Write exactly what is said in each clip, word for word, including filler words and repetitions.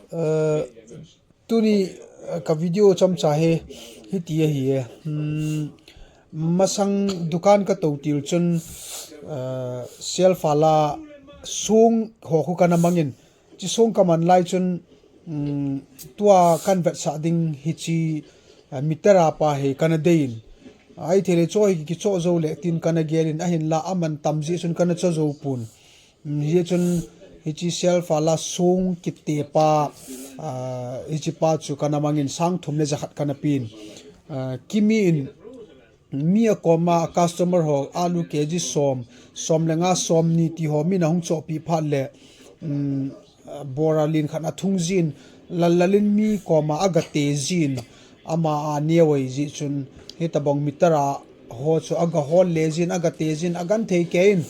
Eh, tuni, eh, ka video chomcha hi, hiti ahi e. Hmm, masang dukan ka to til chun, eh, shelf a la song ho khu kana mangin. Chi song ka man lai chun, hmm, tua kan vetsah ding hichi, eh, meter a pa hi kana deiyin. Ai thei le cho hi kicho zo le tin kana gelin ahin la aman tam jeh chun kana cho zo pon. Hmm, hi chun hichi shelf a la song kiti pa, ah, hichi pa chu kana mangin sang thum le ja khat kana pin. Ah, Kimi in mi a koma a customer ho alu K G som, som le nga, som ni ti ho min ahung chohpi phat le, um, bora lin khat a thung jin, lal lalin mi koma aga te jin, ama a neo ei ji chun, hitabang meter a ho chu aga hol le jin, aga te jin, agan thei kei in,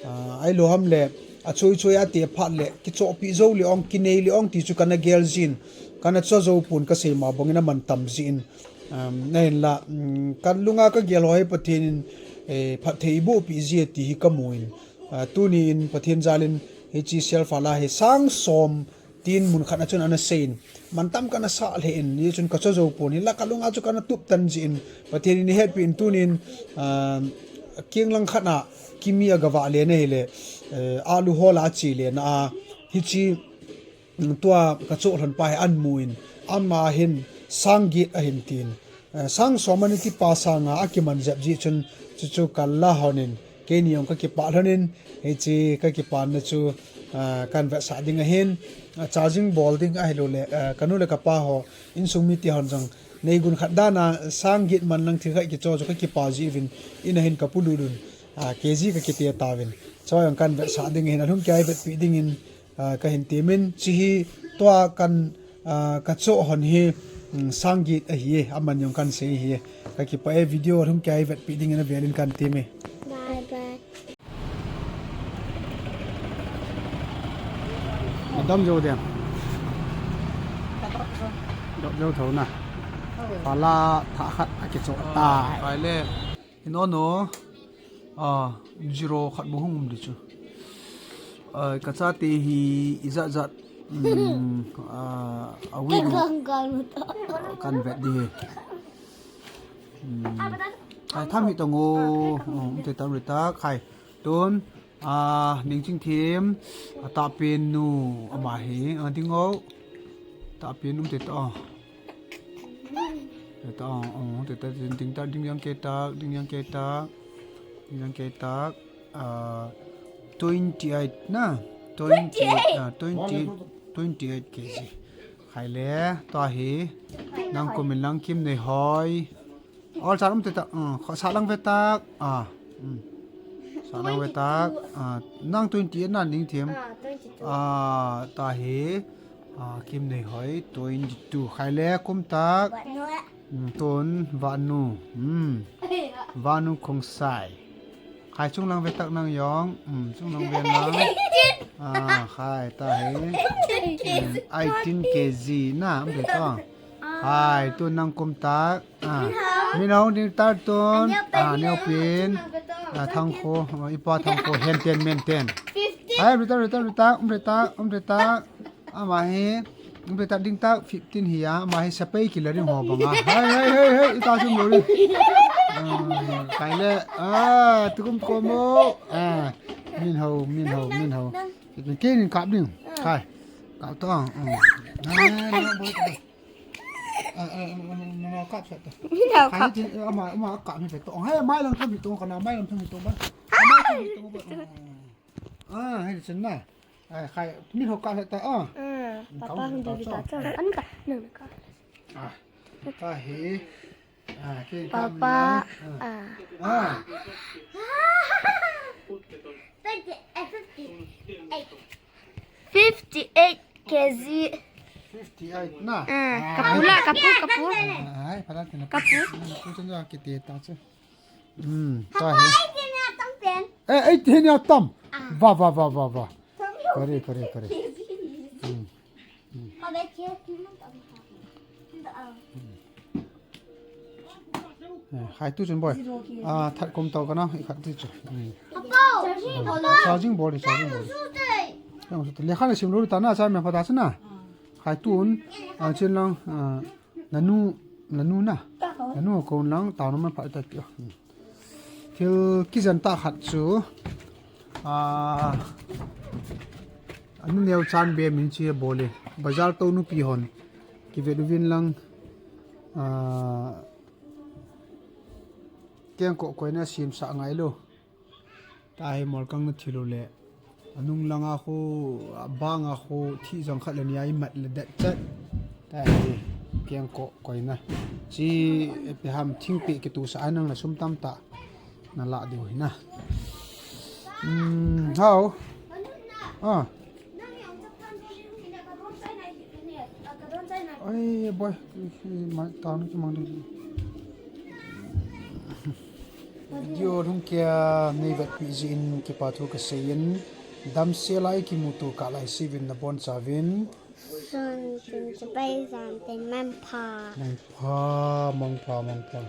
ah, ai lo ham le, a choi choi a te phat le, kichohpi zo le ong, kinei le ong ti chu kana gel jin, kana cho zo pon ka sei ma bangin aman tam jin. Um, ahin la, um, kan lunga ka gel ho hi Pathen in, eh, phatthei boh pi ji ti hi ka mu in. Ah, tuni in Pathen jal in hichi shelf a la hi sang som tin mun khat a chun ana sei in. Man tam kana sa le in, ni chun ka cho zo pon in la ka lunga chu kana tup tan jin. Pathen in hetpi in tuni in, um, keng lang khat a Kimi aga vah le na hi le, eh, alu hol a chi le na a hichi tua ka cho lhon pa hi an mu in, ama hin sang get ahin tin. Eh, sang som ani ti pa sanga a kiman jep ji chun, chu chu ka la lhon in, keini jong ka kipah lhon in, hichi ka kipana chu, ah, kan vetsah ding ahin, ah, charging bol ding ahi lo le, ah, ka nu le ka pa ho, insung mi ti hon jong, nei gun khat dan a sang get man lang thil khat kicho chu ka kipa ji vin, in ahin ka pu lulun, ah, K G ka kiti ta vin. Cho jong kan vetsah ding ahin, alhum kei vetpi ding in, Ah, ka hin temin, chi hi tua kan, ah, ka cho hon hi, mm, sang get ahi e, aman jong kan sei hi e. Ka kipah e video alhum kei vetpi ding in avel in kan teme. Bye bye. Adam jo dem. Dop jo tho na. Pala tha khat a kicho ta. Pai le. Ino no. Ah, zero khat bou hung um di chu. Ah, ka chate hi ijat jat, um, ah, a wi kan vet di hi. Um, ai, tham hi tong o. Um, te tam ri ta khai. Tun, ah, ning ching thim, ah, ta pen nu, ama hi, ah, ding o. Ta pen um te ta. Te ta, oh, te ta, ding, ding ta, ding yang ke tak, ding yang ke tak, ding yang ke tak, ah, twenty eight na, twenty eight, ah, twenty, twenty eight K G. Khai le, tua hi, nang kum in lang kim nei hoi. Ol sa um te ta, uh, kho sa lang ve tak, ah, um. Sa lang ve tak, ah, nang twenty eight na ning thim. Ah, twenty two. Ah, ta hi, ah, kim nei hoi, twenty two. Khai le, kum tak. Vat nu. Mm, tun, vat nu. Mm. Vat nu khong sai. Khai chung lang ve tak nang jong. Mm, chung lang ve nang. Ah, khai ta hi. Mm, eighteen K G na, um ve ta. Khai, tun nang kum tak. Ah. Min hong ding tak tun. Ah, neo pin. Ah, thang kho. Ah, ipa thang kho. Hen ten, men ten. Fifteen. Hai, um ve tak, um ve tak, um ve tak, um ve tak. Ama hi, um ve tak ding tak fifteen hi a, ama hi sepai kila ding ho bang a. Hai, hai, hai, hai, ita sum lo ri. Ah, kai le, ah, tukum komo. Ah, min ho, min ho, min ho. Ke nin kap ding. Kai. Kap to, ah, ah. Ah, ah, ah, ah, ah, kap sa to. Min ho kap. Kai ni ama, ama kap ni to. Hai, mai lang thang to, kana mai lang thang to ba. Mai lang thang to ba. Ah, hai chen na. Ai, khai, min ho kap ta, ah. Ah, papa hung di ta, ta. An ta, nang ka. Ah, ta hi. Ah, ke papa, ah. Ah. Fifty-eight K G. Fifty-eight na. Ah, kapu la, kapu, kapu. Ah, hai, pala tina. Kapu. Hmm, tu chen ja kiti ta chu. Hmm, ta hi. Eh, eighteen ya tam. Va, va, va, va, va. Kare, kare, kare. Hmm. Eh, hai tu chen boi. Ah, that kum tau kana, i khat ti chu. Hmm. Charging board, charging board. Yang su lekha le sim lo ta na, cha me pha ta chu na. Taitun, a, chin lang, a, nanu, nanu na. Nanu kon lang, tao naman pa ita tio. Hmm. Thil kijen ta khat chu, a, anu neo chan be min chi bole. Bazar to nupi hon. Kivet uvin lang, a, kengkoh koina simsa ngai lo. Tahi molkang na thil u le. Anung langa khu, abanga khu, thi jong khat le nia imat le det chet. Tahi, kengkoh koina. Chi, ipi ham thingpi kitu sa anang na sum tam ta. Na la diu hina. Hmm, how? Ah. Ai, boy, mai tao na ki mang di. Video lhung kia nei vetpi jin kipa thu kasei in, damsel a ikimuto kah lai sivin nabonchauvin. Sun tin chibai jan tin mangpha. Mangpha, mangpha, mangpha.